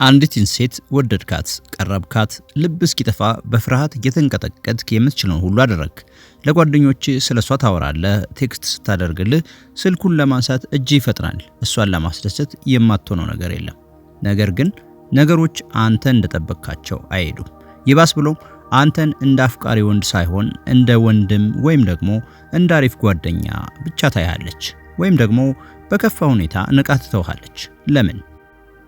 አንዲትን ሴት ወደድካት፣ ቀረብካት፣ ልብ እስኪጠፋ በፍርሃት እየተንቀጠቀጥክ የምትችለውን ሁሉ አደረግክ። ለጓደኞችህ ስለ እሷ ታወራለህ። Text ስታደርግልህ ስልኩን ለማንሳት እጅህ ይፈጥናል። እሷን ለማስደሰት የማትሆነው ነገር የለም። ነገር ግን ነገሮች አንተ እንደጠበቅካቸው አይሄዱም። ይባስ ብሎ አንተን እንደ አፍቃሪ ወንድ ሳይሆን እንደ ወንድም ወይም ደግሞ እንደ አሪፍ ጓደኛ ብቻ ታይሃለች። ወይም ደግሞ በከፋ ሁኔታ ንቃ ትተውሃለች። ለምን?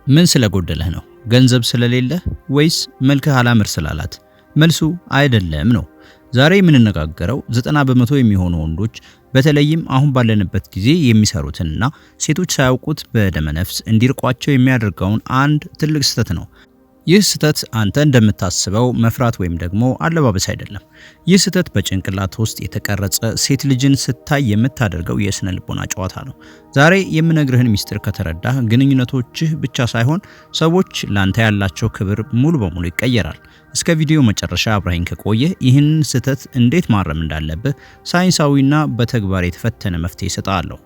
ምን ስለጎደለህ ነው? ገንዘብ ስለሌለህ ወይስ መልክህ አላምር ስላላት? መልሱ አይደለም ነው። ዛሬ የምንነጋገረው 90% የሚሆኑ ወንዶች በተለይም አሁን ባለንበት ጊዜ የሚሰሩትንና ሴቶች ሳያውቁት በደመነፍስ እንዲርቋቸው የሚያደርገውን አንድ ትልቅ ስህተት ነው። ይህ ስህተት አንተ እንደምታስበው መፍራት ወይም ደግሞ አለባበስ አይደለም። ይህ ስህተት በጭንቅላት ውስጥ የተቀረጸ፣ ሴት ልጅን ስታይ የምታደርገው የስነ ልቦና ጨዋታ ነው። ዛሬ የምነግርህን ሚስጥር ከተረዳህ ግንኙነቶችህ ብቻ ሳይሆን ሰዎች ላንተ ያላቸው ክብር ሙሉ በሙሉ ይቀየራል። እስከ ቪዲዮ መጨረሻ አብረኸኝ ከቆየህ ይህንን ስህተት እንዴት ማረም እንዳለብህ ሳይንሳዊና በተግባር የተፈተነ መፍትሄ እሰጥሃለሁ።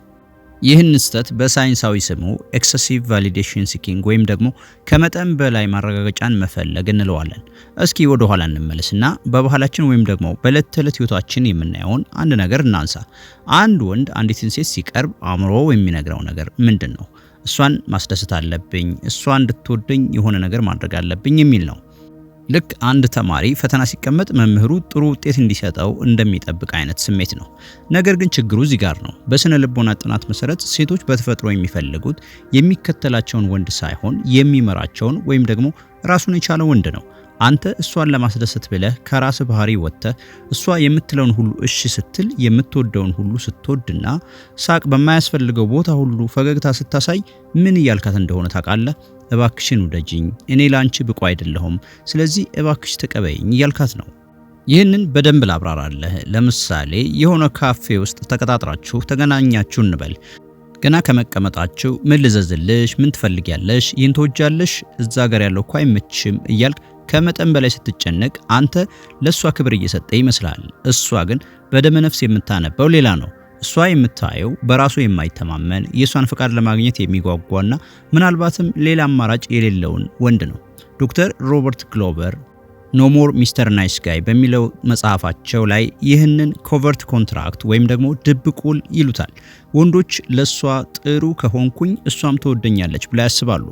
ይህን ስህተት በሳይንሳዊ ስሙ excessive validation seeking ወይም ደግሞ ከመጠን በላይ ማረጋገጫን መፈለግ እንለዋለን። እስኪ ወደ ኋላ እንመለስና በባህላችን ወይም ደግሞ በዕለት ተዕለት ህይወታችን የምናየውን አንድ ነገር እናንሳ። አንድ ወንድ አንዲትን ሴት ሲቀርብ አእምሮው የሚነግረው ነገር ምንድን ነው? እሷን ማስደሰት አለብኝ፣ እሷ እንድትወደኝ የሆነ ነገር ማድረግ አለብኝ የሚል ነው። ልክ አንድ ተማሪ ፈተና ሲቀመጥ መምህሩ ጥሩ ውጤት እንዲሰጠው እንደሚጠብቅ አይነት ስሜት ነው። ነገር ግን ችግሩ እዚህ ጋር ነው። በስነ ልቦና ጥናት መሰረት ሴቶች በተፈጥሮ የሚፈልጉት የሚከተላቸውን ወንድ ሳይሆን የሚመራቸውን ወይም ደግሞ ራሱን የቻለ ወንድ ነው። አንተ እሷን ለማስደሰት ብለህ ከራስህ ባህሪ ወጥተህ እሷ የምትለውን ሁሉ እሺ ስትል፣ የምትወደውን ሁሉ ስትወድና ሳቅ በማያስፈልገው ቦታ ሁሉ ፈገግታ ስታሳይ ምን እያልካት እንደሆነ ታውቃለህ? እባክሽን ውደጅኝ፣ እኔ ላንቺ ብቁ አይደለሁም፣ ስለዚህ እባክሽ ተቀበይኝ እያልካት ነው። ይህንን በደንብ ላብራራለህ። ለምሳሌ የሆነ ካፌ ውስጥ ተቀጣጥራችሁ ተገናኛችሁ እንበል። ገና ከመቀመጣችሁ ምን ልዘዝልሽ፣ ምን ትፈልጊያለሽ፣ ይህን ትወጃለሽ፣ እዛ ጋር ያለው እኮ አይመችም እያልክ ከመጠን በላይ ስትጨነቅ አንተ ለእሷ ክብር እየሰጠህ ይመስልሃል። እሷ ግን በደመ ነፍስ የምታነበው ሌላ ነው። እሷ የምታየው በራሱ የማይተማመን፣ የእሷን ፍቃድ ለማግኘት የሚጓጓና ምናልባትም ሌላ አማራጭ የሌለውን ወንድ ነው። ዶክተር ሮበርት ግሎቨር No More Mr. Nice Guy በሚለው መጽሐፋቸው ላይ ይህንን covert contract ወይም ደግሞ ድብቅ ውል ይሉታል። ወንዶች ለእሷ ጥሩ ከሆንኩኝ እሷም ትወደኛለች ብለው ያስባሉ።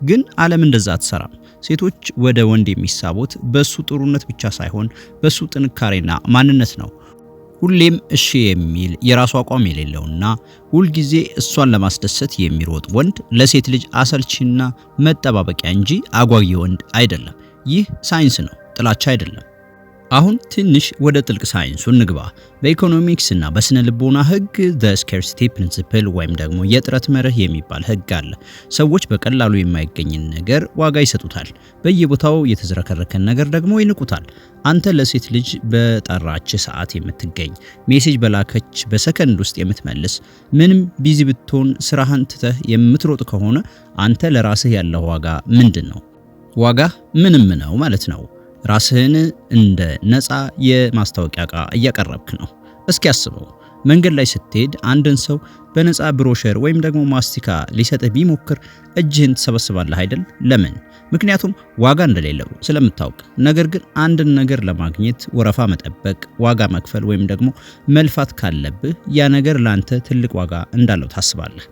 ግን ዓለም እንደዛ አትሰራም። ሴቶች ወደ ወንድ የሚሳቡት በሱ ጥሩነት ብቻ ሳይሆን በሱ ጥንካሬና ማንነት ነው። ሁሌም እሺ የሚል፣ የራሱ አቋም የሌለውና ሁልጊዜ እሷን ለማስደሰት የሚሮጥ ወንድ ለሴት ልጅ አሰልቺና መጠባበቂያ እንጂ አጓጊ ወንድ አይደለም። ይህ ሳይንስ ነው፣ ጥላቻ አይደለም። አሁን ትንሽ ወደ ጥልቅ ሳይንሱ እንግባ። በኢኮኖሚክስ እና በስነ ልቦና ህግ the scarcity principle ወይም ደግሞ የእጥረት መርህ የሚባል ህግ አለ። ሰዎች በቀላሉ የማይገኝን ነገር ዋጋ ይሰጡታል። በየቦታው የተዝረከረከን ነገር ደግሞ ይንቁታል። አንተ ለሴት ልጅ በጠራች ሰዓት የምትገኝ፣ message በላከች በሰከንድ ውስጥ የምትመልስ፣ ምንም busy ብትሆን ስራህን ትተህ የምትሮጥ ከሆነ አንተ ለራስህ ያለህ ዋጋ ምንድን ነው? ዋጋህ ምንም ነው ማለት ነው። ራስህን እንደ ነፃ የማስታወቂያ ዕቃ እያቀረብክ ነው። እስኪ አስበው፣ መንገድ ላይ ስትሄድ አንድን ሰው በነፃ ብሮሸር ወይም ደግሞ ማስቲካ ሊሰጥህ ቢሞክር እጅህን ትሰበስባለህ አይደል? ለምን? ምክንያቱም ዋጋ እንደሌለው ስለምታውቅ። ነገር ግን አንድን ነገር ለማግኘት ወረፋ መጠበቅ፣ ዋጋ መክፈል ወይም ደግሞ መልፋት ካለብህ ያ ነገር ላንተ ትልቅ ዋጋ እንዳለው ታስባለህ።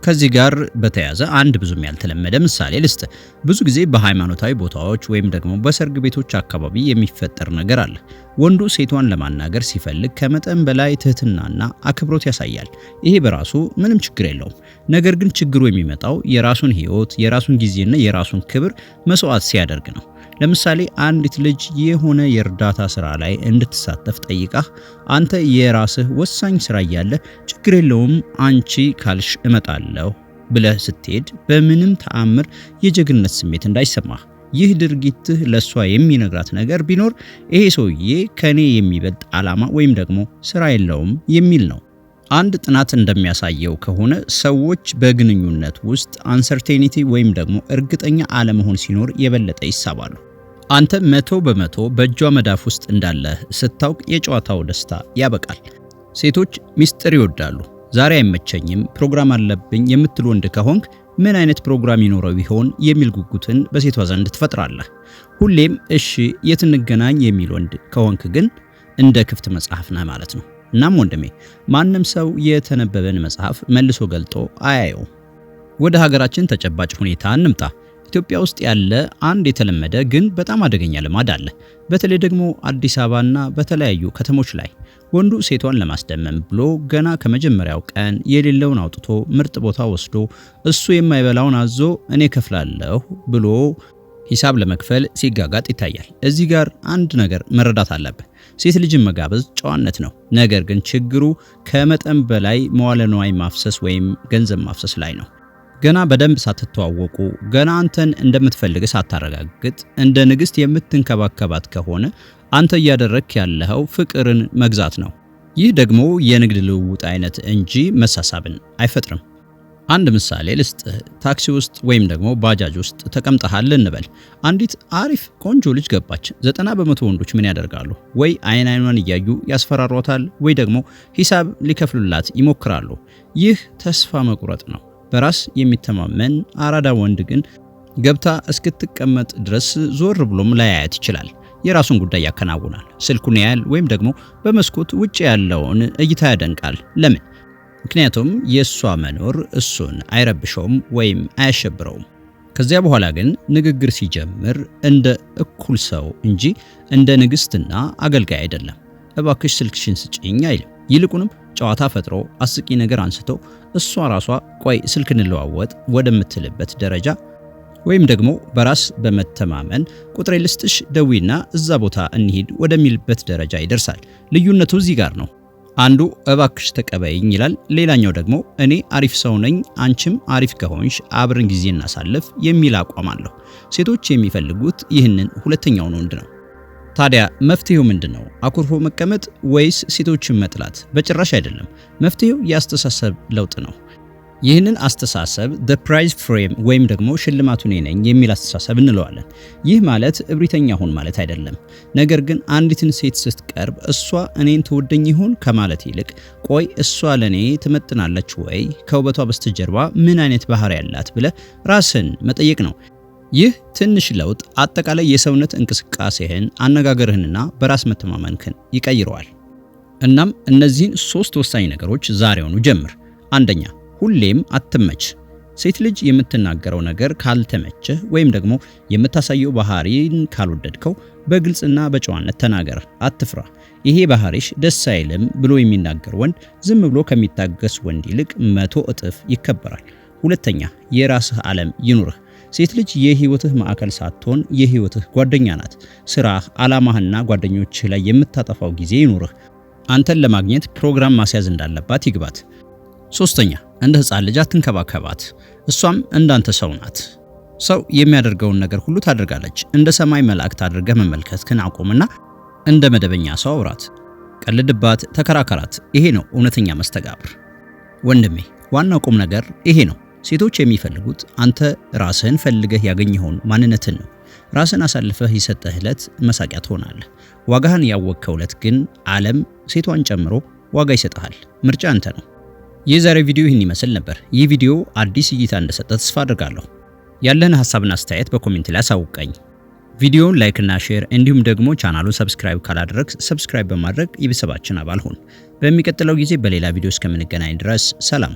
ከዚህ ጋር በተያያዘ አንድ ብዙም ያልተለመደ ምሳሌ ልስጥ። ብዙ ጊዜ በሃይማኖታዊ ቦታዎች ወይም ደግሞ በሰርግ ቤቶች አካባቢ የሚፈጠር ነገር አለ። ወንዱ ሴቷን ለማናገር ሲፈልግ ከመጠን በላይ ትህትናና አክብሮት ያሳያል። ይሄ በራሱ ምንም ችግር የለውም። ነገር ግን ችግሩ የሚመጣው የራሱን ሕይወት፣ የራሱን ጊዜና የራሱን ክብር መስዋዕት ሲያደርግ ነው። ለምሳሌ አንዲት ልጅ የሆነ የእርዳታ ስራ ላይ እንድትሳተፍ ጠይቃህ አንተ የራስህ ወሳኝ ስራ እያለ ችግር የለውም፣ አንቺ ካልሽ እመጣለሁ ብለህ ስትሄድ በምንም ተአምር የጀግንነት ስሜት እንዳይሰማህ። ይህ ድርጊትህ ለሷ የሚነግራት ነገር ቢኖር ይሄ ሰውዬ ከኔ የሚበልጥ ዓላማ ወይም ደግሞ ስራ የለውም የሚል ነው። አንድ ጥናት እንደሚያሳየው ከሆነ ሰዎች በግንኙነት ውስጥ uncertainty ወይም ደግሞ እርግጠኛ አለመሆን ሲኖር የበለጠ ይሳባሉ። አንተ 100% በእጇ መዳፍ ውስጥ እንዳለህ ስታውቅ የጨዋታው ደስታ ያበቃል። ሴቶች ሚስጥር ይወዳሉ። ዛሬ አይመቸኝም፣ ፕሮግራም አለብኝ የምትል ወንድ ከሆንክ ምን አይነት ፕሮግራም ይኖረው ይሆን የሚል ጉጉትን በሴቷ ዘንድ ትፈጥራለህ። ሁሌም እሺ የት እንገናኝ የሚል ወንድ ከሆንክ ግን እንደ ክፍት መጽሐፍ ነህ ማለት ነው። እናም ወንድሜ ማንም ሰው የተነበበን መጽሐፍ መልሶ ገልጦ አያየውም። ወደ ሀገራችን ተጨባጭ ሁኔታ እንምጣ። ኢትዮጵያ ውስጥ ያለ አንድ የተለመደ ግን በጣም አደገኛ ልማድ አለ። በተለይ ደግሞ አዲስ አበባና በተለያዩ ከተሞች ላይ ወንዱ ሴቷን ለማስደመም ብሎ ገና ከመጀመሪያው ቀን የሌለውን አውጥቶ ምርጥ ቦታ ወስዶ እሱ የማይበላውን አዞ እኔ ከፍላለሁ ብሎ ሂሳብ ለመክፈል ሲጋጋጥ ይታያል። እዚህ ጋር አንድ ነገር መረዳት አለብህ። ሴት ልጅን መጋበዝ ጨዋነት ነው። ነገር ግን ችግሩ ከመጠን በላይ መዋለ ንዋይ ማፍሰስ ወይም ገንዘብ ማፍሰስ ላይ ነው። ገና በደንብ ሳትተዋወቁ፣ ገና አንተን እንደምትፈልግ ሳታረጋግጥ እንደ ንግስት የምትንከባከባት ከሆነ አንተ እያደረክ ያለኸው ፍቅርን መግዛት ነው። ይህ ደግሞ የንግድ ልውውጥ አይነት እንጂ መሳሳብን አይፈጥርም። አንድ ምሳሌ ልስጥህ። ታክሲ ውስጥ ወይም ደግሞ ባጃጅ ውስጥ ተቀምጠሃል እንበል። አንዲት አሪፍ ቆንጆ ልጅ ገባች። 90% ወንዶች ምን ያደርጋሉ? ወይ አይን አይኗን እያዩ ያስፈራሯታል፣ ወይ ደግሞ ሂሳብ ሊከፍሉላት ይሞክራሉ። ይህ ተስፋ መቁረጥ ነው። በራስ የሚተማመን አራዳ ወንድ ግን ገብታ እስክትቀመጥ ድረስ ዞር ብሎም ላያያት ይችላል። የራሱን ጉዳይ ያከናውናል። ስልኩን ያያል፣ ወይም ደግሞ በመስኮት ውጭ ያለውን እይታ ያደንቃል። ለምን? ምክንያቱም የእሷ መኖር እሱን አይረብሸውም ወይም አያሸብረውም። ከዚያ በኋላ ግን ንግግር ሲጀምር እንደ እኩል ሰው እንጂ እንደ ንግስትና አገልጋይ አይደለም። እባክሽ ስልክሽን ስጭኝ አይልም። ይልቁንም ጨዋታ ፈጥሮ አስቂ ነገር አንስቶ እሷ ራሷ ቆይ ስልክ እንለዋወጥ ወደምትልበት ደረጃ ወይም ደግሞ በራስ በመተማመን ቁጥሬ ልስጥሽ ደዊና እዛ ቦታ እንሂድ ወደሚልበት ደረጃ ይደርሳል። ልዩነቱ እዚህ ጋር ነው። አንዱ እባክሽ ተቀበይኝ ይላል፣ ሌላኛው ደግሞ እኔ አሪፍ ሰው ነኝ፣ አንቺም አሪፍ ከሆንሽ አብረን ጊዜ እናሳልፍ የሚል አቋም አለው። ሴቶች የሚፈልጉት ይህንን ሁለተኛውን ወንድ ነው። ታዲያ መፍትሄው ምንድነው? አኩርፎ መቀመጥ ወይስ ሴቶችን መጥላት? በጭራሽ አይደለም። መፍትሄው የአስተሳሰብ ለውጥ ነው። ይህንን አስተሳሰብ the prize frame ወይም ደግሞ ሽልማቱ እኔ ነኝ የሚል አስተሳሰብ እንለዋለን። ይህ ማለት እብሪተኛ ሁን ማለት አይደለም። ነገር ግን አንዲትን ሴት ስትቀርብ እሷ እኔን ትወደኝ ይሆን ከማለት ይልቅ ቆይ እሷ ለኔ ትመጥናለች ወይ፣ ከውበቷ በስተጀርባ ምን አይነት ባህሪ ያላት ብለህ ራስን መጠየቅ ነው። ይህ ትንሽ ለውጥ አጠቃላይ የሰውነት እንቅስቃሴህን፣ አነጋገርህንና በራስ መተማመንህን ይቀይረዋል። እናም እነዚህን 3 ወሳኝ ነገሮች ዛሬውኑ ጀምር። አንደኛ፣ ሁሌም አትመች። ሴት ልጅ የምትናገረው ነገር ካልተመቸህ ወይም ደግሞ የምታሳየው ባህሪን ካልወደድከው በግልጽና በጨዋነት ተናገር። አትፍራ። ይሄ ባህሪሽ ደስ አይልም ብሎ የሚናገር ወንድ ዝም ብሎ ከሚታገስ ወንድ ይልቅ 100 እጥፍ ይከበራል። ሁለተኛ፣ የራስህ ዓለም ይኑርህ። ሴት ልጅ የህይወትህ ማዕከል ሳትሆን የህይወትህ ጓደኛ ናት። ስራህ፣ ዓላማህና ጓደኞችህ ላይ የምታጠፋው ጊዜ ይኑርህ። አንተን ለማግኘት ፕሮግራም ማስያዝ እንዳለባት ይግባት። ሶስተኛ፣ እንደ ህፃን ልጅ አትንከባከባት። እሷም እንዳንተ ሰው ናት። ሰው የሚያደርገውን ነገር ሁሉ ታደርጋለች። እንደ ሰማይ መላእክት አድርገህ መመልከትህን አቁምና እንደ መደበኛ ሰው አውራት። ቀልድባት፣ ተከራከራት። ይሄ ነው እውነተኛ መስተጋብር። ወንድሜ፣ ዋናው ቁም ነገር ይሄ ነው። ሴቶች የሚፈልጉት አንተ ራስህን ፈልገህ ያገኘኸውን ማንነትን ነው። ራስህን አሳልፈህ የሰጠህ ዕለት መሳቂያ ትሆናለህ። ዋጋህን ያወቅከው ዕለት ግን ዓለም ሴቷን ጨምሮ ዋጋ ይሰጥሃል። ምርጫ አንተ ነው። የዛሬው ቪዲዮ ይህን ይመስል ነበር። ይህ ቪዲዮ አዲስ እይታ እንደሰጠ ተስፋ አድርጋለሁ። ያለህን ሐሳብና አስተያየት በ comment ላይ አሳውቀኝ። ቪዲዮውን like እና share እንዲሁም ደግሞ ቻናሉን subscribe ካላደረግክ subscribe በማድረግ የቤተሰባችን አባል ሁን። በሚቀጥለው ጊዜ በሌላ ቪዲዮ እስከምንገናኝ ድረስ ሰላም።